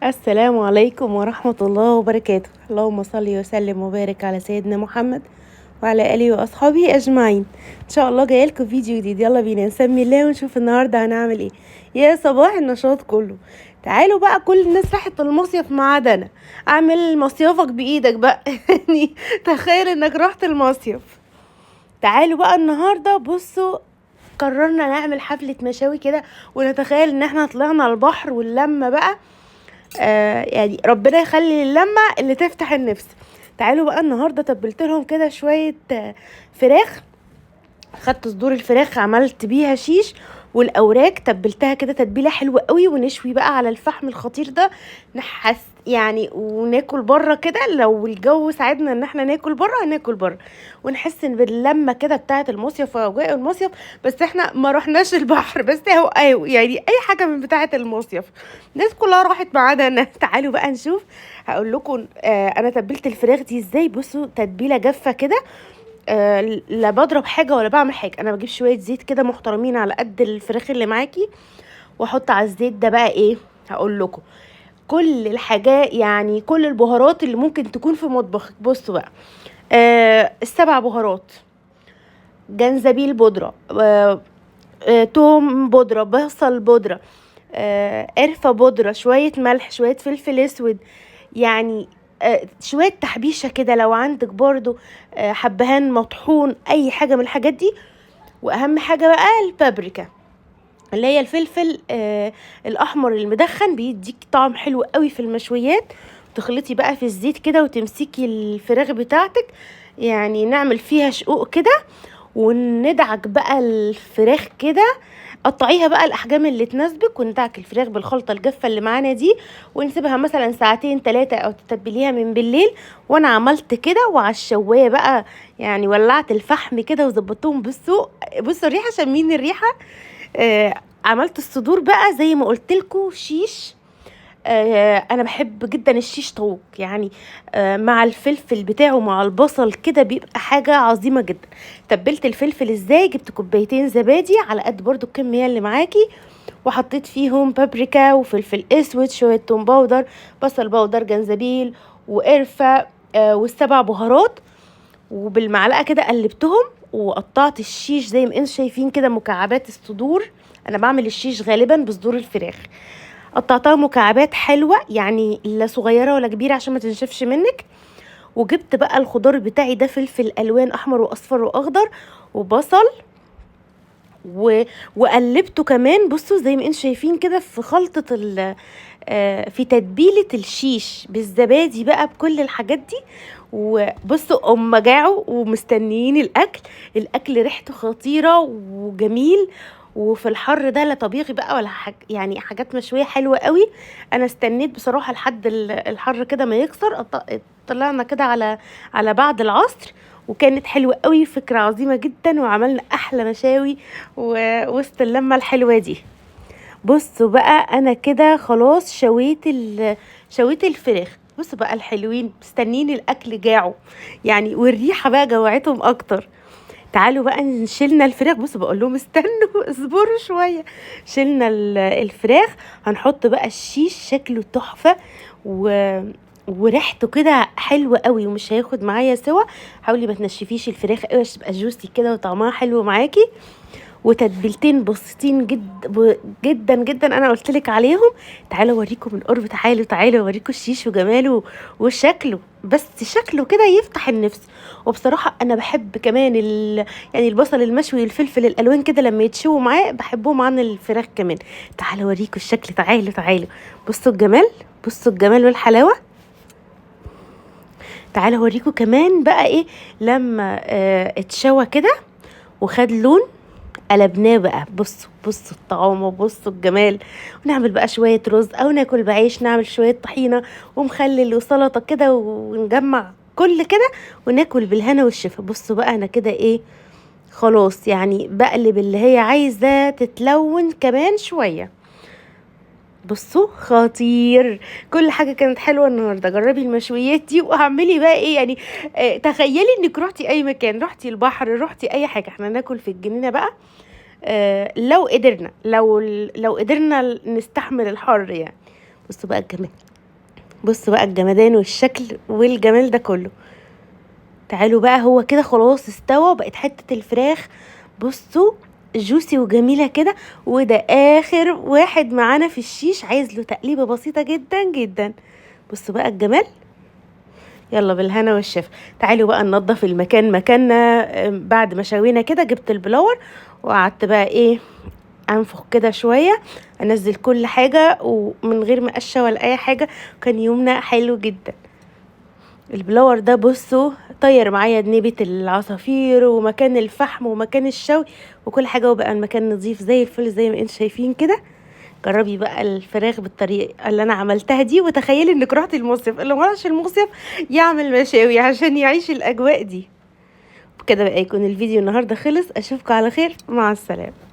السلام عليكم ورحمة الله وبركاته. اللهم صل وسلم وبارك على سيدنا محمد وعلى آله وأصحابه أجمعين. إن شاء الله جايلكم فيديو جديد، يلا بينا نسمي الله ونشوف النهاردة هنعمل إيه. يا صباح النشاط كله. تعالوا بقى، كل الناس راحت المصيف ما عدا أنا. اعمل مصيفك بإيدك بقى يعني تخيل إنك رحت المصيف. تعالوا بقى النهاردة، بصوا قررنا نعمل حفلة مشاوي كده، ونتخيل إن احنا طلعنا البحر واللمة بقى، يعني ربنا يخلي اللمة اللي تفتح النفس. تعالوا بقى النهاردة تبلت لهم كده شوية فراخ، خدت صدور الفراخ عملت بيها شيش، والاوراق تبلتها كده تتبيله حلوة قوي، ونشوي بقى على الفحم الخطير ده، نحس يعني وناكل بره كده. لو الجو ساعدنا ان احنا ناكل بره هناكل بره، ونحس ان باللمه كده بتاعه المصيف واجواء المصيف. بس احنا ما رحناش البحر، بس اهو يعني اي حاجة من بتاعه المصيف الناس كلها راحت ما عدا انا. تعالوا بقى نشوف، هقول لكم انا تبلت الفراخ دي ازاي. بصوا تتبيله جافة كده، لا بضرب حاجة ولا بعمل حاجة. انا بجيب شوية زيت كده محترمين على قد الفراخ اللي معاكي، واحط على الزيت ده بقى ايه، هقول لكم كل الحاجات، يعني كل البهارات اللي ممكن تكون في مطبخك. بصوا بقى، السبع بهارات: جنزبيل بودره، توم بودره، بصل بودره، قرفه بودره، شوية ملح، شوية فلفل اسود، يعني شوية تحبيشه كده لو عندك برضو، حبهان مطحون، اي حاجة من الحاجات دي. واهم حاجة بقى البابريكا اللي هي الفلفل الاحمر المدخن، بيديك طعم حلو قوي في المشويات. تخلطي بقى في الزيت كده وتمسكي الفراخ بتاعتك، يعني نعمل فيها شقوق كده، وندعك بقى الفراخ كده، قطعيها بقى الاحجام اللي تناسبك، وندعك الفراخ بالخلطه الجافه اللي معانا دي، ونسيبها مثلا ساعتين 3 او تتبليها من بالليل. وانا عملت كده، وعلى الشوايه بقى يعني ولعت الفحم كده وظبطتهم. بصوا الريحة، شامين الريحة. عملت الصدور بقى زي ما قلت لكم شيش. انا بحب جدا الشيش طاووق، يعني مع الفلفل بتاعه مع البصل كده بيبقى حاجة عظيمة جدا. تبلت الفلفل ازاي؟ جبت كوبايتين زبادي على قد برضو الكمية اللي معاكي، وحطيت فيهم بابريكا وفلفل اسود، شوية توم powder، بصل powder، جنزبيل وقرفه، والسبع بهارات، وبالمعلقه كده قلبتهم. وقطعت الشيش زي ما انتم شايفين كده مكعبات الصدور. انا بعمل الشيش غالبا بصدور الفراخ، قطعتها مكعبات حلوة، يعني لا صغيرة ولا كبيرة عشان ما تنشفش منك. وجبت بقى الخضار بتاعي ده، فلفل الوان احمر واصفر واخضر وبصل، وقلبته كمان. بصوا زي ما انتم شايفين كده في خلطه في تتبيله الشيش بالزبادي بقى بكل الحاجات دي. وبصوا هم جاعوا ومستنيين الاكل، الاكل ريحته خطيرة وجميل، وفي الحر ده لا طبيخ بقى ولا حاجة، يعني حاجات مشوية حلوة قوي. انا استنيت بصراحة لحد الحر كده ما يكسر، طلعنا كده على بعد العصر، وكانت حلوة قوي، فكرة عظيمة جدا، وعملنا احلى مشاوي ووسط اللمة الحلوة دي. بصوا بقى انا كده خلاص شويت الفراخ. بصوا بقى الحلوين مستنيين الاكل، جاعوا يعني، والريحه بقى جوعتهم اكتر. تعالوا بقى نشيلنا الفراخ. بصوا بقول لهم استنوا اصبروا شوية. شيلنا الفراخ، هنحط بقى الشيش، شكله تحفة وريحته كده حلوة قوي، ومش هياخد معايا سوا. حاولي ما تنشفيش الفراخ قوي عشان تبقى جوسي كده وطعمها حلو معاكي. وتتبيلتين بسيطين جدا جدا انا قلت لك عليهم. تعالوا اوريكم من قرب، تعالوا تعالوا اوريكم الشيش وجماله وشكله، بس شكله كده يفتح النفس. وبصراحة انا بحب كمان يعني البصل المشوي والفلفل الالوان كده لما يتشووا معاه، بحبهم عن الفراخ كمان. تعالوا اوريكم الشكل، تعالوا تعالوا بصوا الجمال، بصوا الجمال والحلاوه. تعالوا اوريكم كمان بقى ايه لما اتشوى كده وخد لون، قلبناه بقى. بصوا بصوا الطعام وبصوا الجمال. ونعمل بقى شوية رز او ناكل بعيش، نعمل شوية طحينة ومخلل وسلطة كده، ونجمع كل كده وناكل بالهنا والشفا. بصوا بقى انا كده ايه خلاص، يعني بقلب اللي هي عايزة تتلون كمان شوية. بصوا خطير، كل حاجة كانت حلوة النهاردة. جربي المشويات دي واعملي بقى ايه يعني، تخيلي انك روحتي اي مكان، روحتي البحر، روحتي اي حاجة. احنا ناكل في الجنينة بقى، لو قدرنا، لو قدرنا نستحمل الحر يعني. بصوا بقى الجمال، بصوا بقى الجمدان والشكل والجمال ده كله. تعالوا بقى، هو كده خلاص استوى، بقت حتة الفراخ بصوا جوسي وجميلة كده. وده اخر واحد معانا في الشيش، عايز له تقليبة بسيطة جدا جدا. بصوا بقى الجمال، يلا بالهنا والشفا. تعالوا بقى ننظف المكان مكاننا. بعد ما شوينا كده جبت البلور وقعدت بقى ايه انفخ كده شوية، انزل كل حاجة ومن غير مقشه ولا اي حاجة. كان يومنا حلو جدا. ال blower ده بصوا طير معايا نبة العصافير ومكان الفحم ومكان الشوي وكل حاجة، وبقى المكان نظيف زي الفل زي ما انتم شايفين كده. جربي بقى الفراخ بالطريقة اللي انا عملتها دي، وتخيلي انك رحتي المصيف. اللي ما راحش المصيف يعمل مشاوي عشان يعيش الاجواء دي. بكده بقى يكون الفيديو النهارده خلص. اشوفكم على خير، مع السلامة.